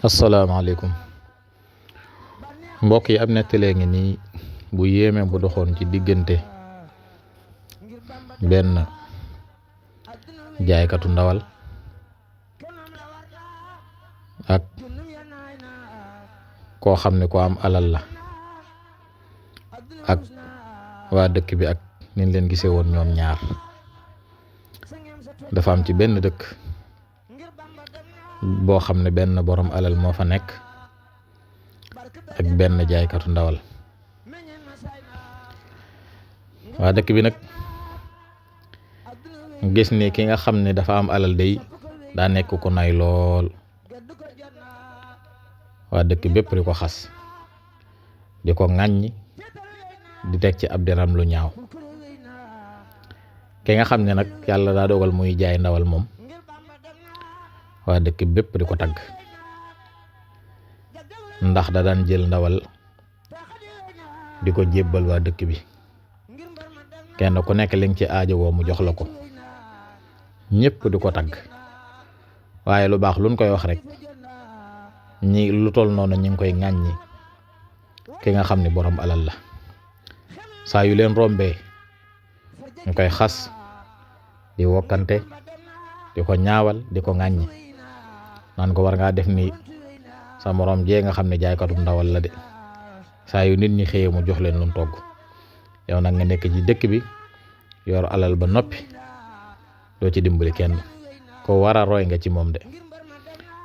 asalaamaaleykum mbokk yi, ab nettalee ngi nii bu yéeme bu doxoon ci diggante benn jaaykatu ndawal ak koo xam ne ko am alal la ak waa dëkk bi ak niñ leen gisee woon ñoom ñaar. dafa am ci benn dëkk boo xam ne benn borom alal moo fa nekk ak benn jaaykatu ndawal. waa dëkk bi nag gis ni ki nga xam ne dafa am alal day daa nekk ku nay lool. waa dëkk bépp di ko xas, di ko ŋàññi, di teg ci ab deram lu ñaaw. ki nga xam ne nag yàlla daa dogal muy jaay ndawal moom, waa dëkk bépp di ko tagg, ndax da daan jël ndawal di ko jébbal waa dëkk bi, kenn ku nekk li nga ci aajowoo mu jox la ko, ñëpp di ko tagg. waaye lu baax luñ koy wax rek ñi lu toll noonu ñi ngi koy ŋàññi ki nga xam ne borom alal la. saa yu leen rombee ñu koy xas, di wokkante, di ko ñaawal, di ko ŋàññi, naan ko war ngaa def ni sa morom jee nga xam ne jaaykatu ndawal la de. saa yu nit ñi xëyee mu jox leen lu mu togg, yow nag nga nekk ci dëkk bi yor alal ba noppi doo ci dimbali kenn. ko war a roy nga ci moom de.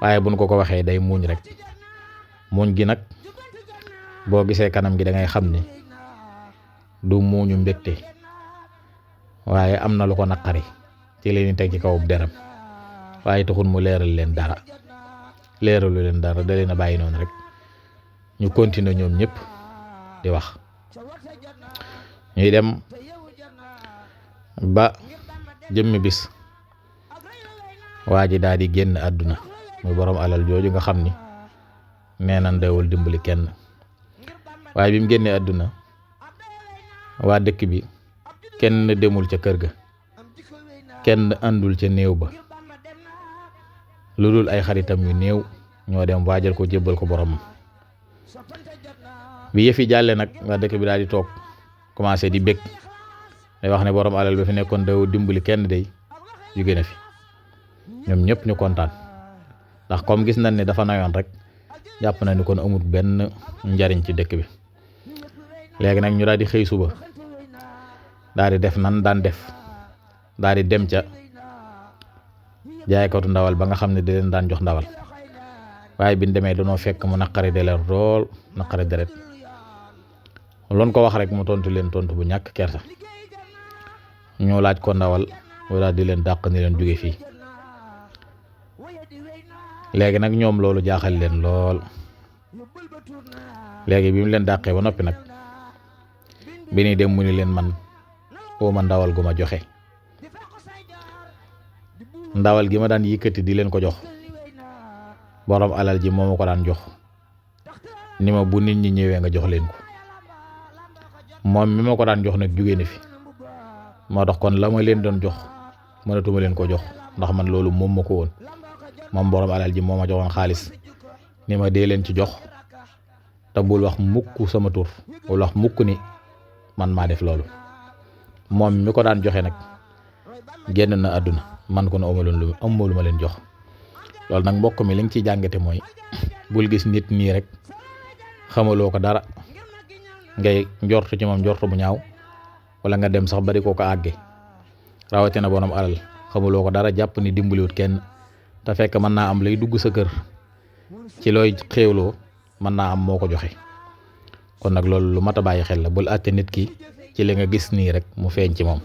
waaye buñ ko waxee day muuñ rek. muuñ gi nag boo gisee kanam gi da ngay xam ni du muuñu mbégte, waaye am na lu ko naqari ci leen teg ci kaw deram. waaye taxul mu leeralu leen dara, da leen a bàyyi noonu rek ñu continuer ñoom ñëpp di wax. ñuy dem ba jëmmi bis waa ji daal di génn àdduna, muy borom alal jooju nga xam ni nee na ndewul dimbali kenn. waaye bi mu génnee àdduna, waa dëkk bi kenn demul ca kër ga, kenn àndul ca néew ba, lu dul ay xaritam yu néew ñoo dem waajal ko jébbal ko borom. bi yëf yi jàlle nag, waa dëkk bi daal di toog commencé di bég, day wax ne borom alal ba fi nekkoon daw dimbali kenn day jóge na fi. ñoom ñëpp ñu kontaan, ndax comme gis nañ ne dafa nayoon rek, jàpp na ni kon amul benn njariñ ci dëkk bi. léegi nag ñu daal di xëy suba daal di def nan daan def, daal di dem ca jaaykatu ndawal ba nga xam ne da leen daan jox ndawal. waaye biñ demee dañoo fekk mu naqari deleer lool, naqari deret. loon ko wax rek mu tontu leen tontu bu ñàkk kersa. ñu laaj ko ndawal wala di leen dàq ni leen jóge fii. léegi nag ñoom loolu jaaxal leen lool. léegi bi mu leen dàqee ba noppi nag, bi ñuy dem mu ni leen man ma ndawal gu ma joxe. ndawal gi ma daan yëkkati di leen ko jox, borom alal ji moo ma ko daan jox ni ma bu nit ñi ñëwee nga jox leen ko. moom mi ma ko daan jox nag jóge na fi, moo tax kon la ma leen doon jox mënatuma leen ko jox, ndax man loolu moom ma ko woon. moom borom alal ji moo ma joxoon xaalis ni ma dee leen ci jox, te bul wax mukk sama tur, bul wax mukk ni man maa def loolu. moom mi ko daan joxe nag génn na àdduna, man kon amuma lu ma leen jox. loolu nag mbokk mi li nga ciy jàngate mooy bul gis nit nii rek xamaloo ko dara ngay njortu ci moom njortu bu ñaaw, wala nga dem sax bari koo ko àgge. rawatina borom alal xamuloo ko dara, jàpp ni dimbaliwut kenn, te fekk mën naa am lay dugg sa kër ci looy xéewloo mën naa am moo ko joxe. kon nag loolu lu mat a bàyyi xel la. bul àtte nit ki ci li nga gis nii rek mu feeñ ci moom.